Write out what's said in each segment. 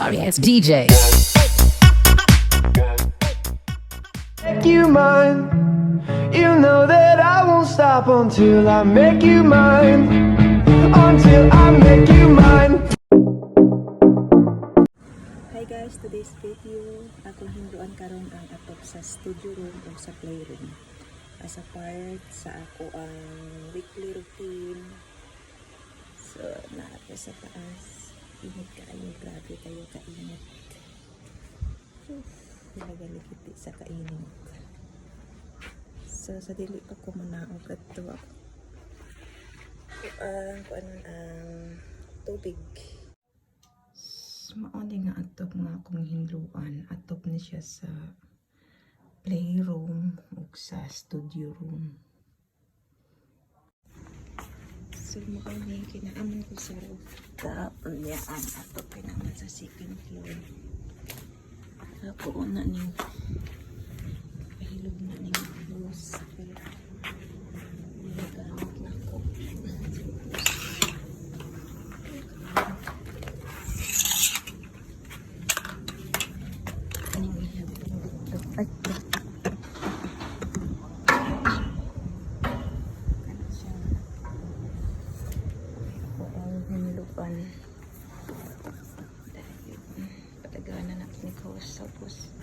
Sorry ass DJ. Make you mine. You know that I won't stop until I make you mine. Until I make you mine. Hi guys, today's video, akong hinluan karon ang atop sa studio room o sa playroom. As a part sa ako ang weekly routine. So, naa ko sa taas. Init kaayo, grabe kayo kainit. Uf, nagalikiti sa kainit. So, sa dili pa ko manaog adto ako. Ang kuan ang tubig. Mao ni nga atop nga akong hinluan. Atop ni siya sa playroom ug sa studio room. So mao ni kinaaman ko sa rooftop niya ang atop kinaman sa second floor. Ako na ning pahilog na ning hose pero nagagamit na ko. Anong ihab dito? Ay, ano siya? Ako ang hinluan. Dahil pataganan natin ni Kawas tapos.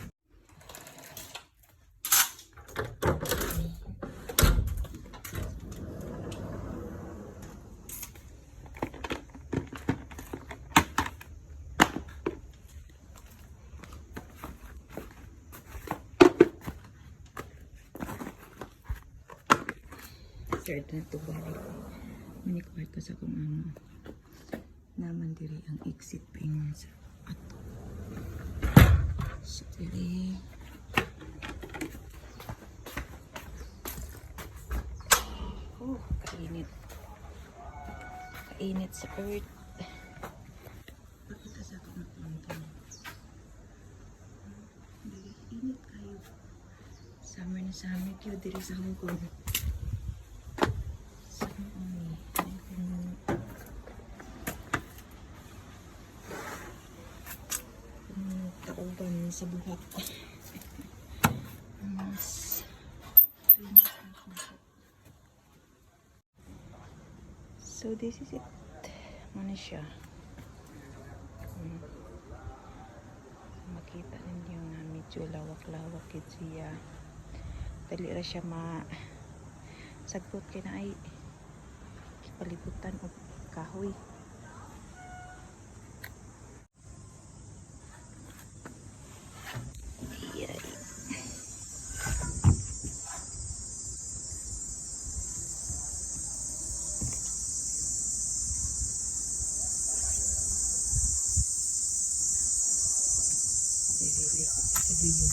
Third na to balik. Mani kwarto sa akong amo. Naman diri ang exit paingon sa ato. So diri Oh, kainit. Kainit sa earth. Pakita sa akong akong. Diri init kayo. Summer na summer kyo diri sa Hong Kong. Sa ni ay kung tauban sa buhok. Mas So this is it. Ano siya? Makita ninyo nga medyo lawak-lawak gid siya. Dali ra siya ma sagbot kay na ay kipalibutan og kahoy. Ay. Dili sa view.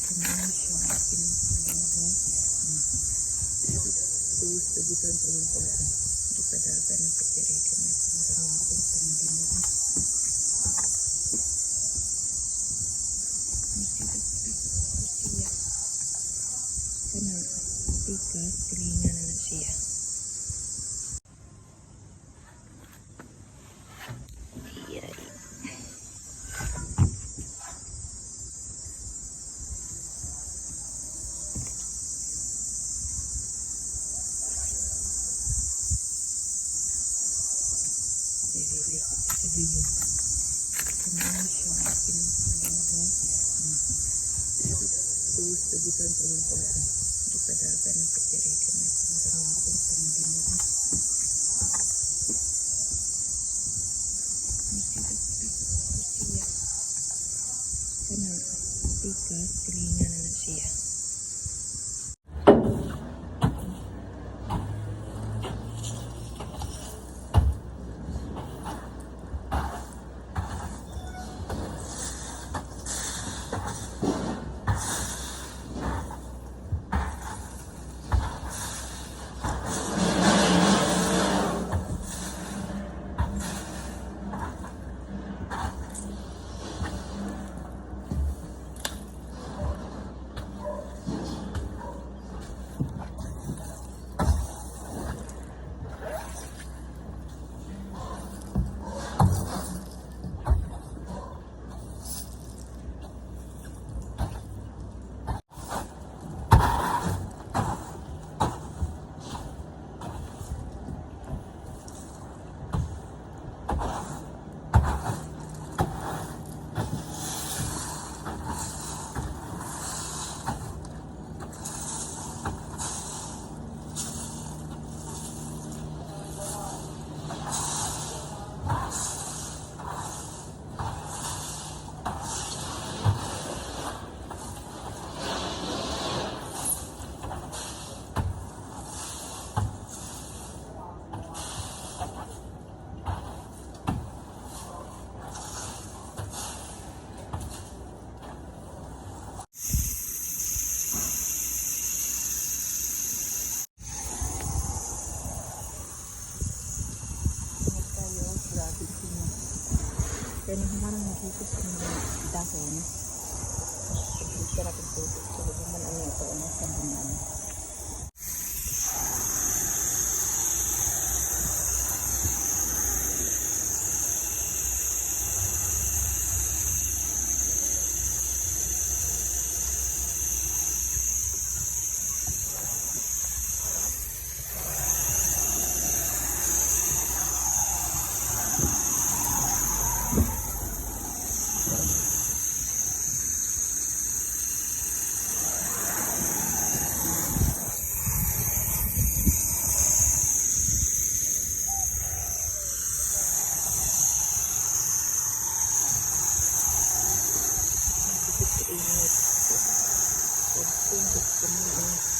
Kumain siya pinapalaro. Gusto gikan sa mga gipadagan ng diri kami kung akong pangbinuo. Medyo dagko siya. Kana tikas tilingan na na siya. Ay. Dili sa view. Kumain siya pinapalaro. Gusto gikan sa mga gipadagan ng diri kami kung akong pangbinuo. Medyo dagko siya. Kana tikas tilingan na na siya. Kaya nahuman ang naghikos ang mga dahon. Pagkita natin tubig. So, human ang ito ang sabunan. Init. Pagtungkot ko na ang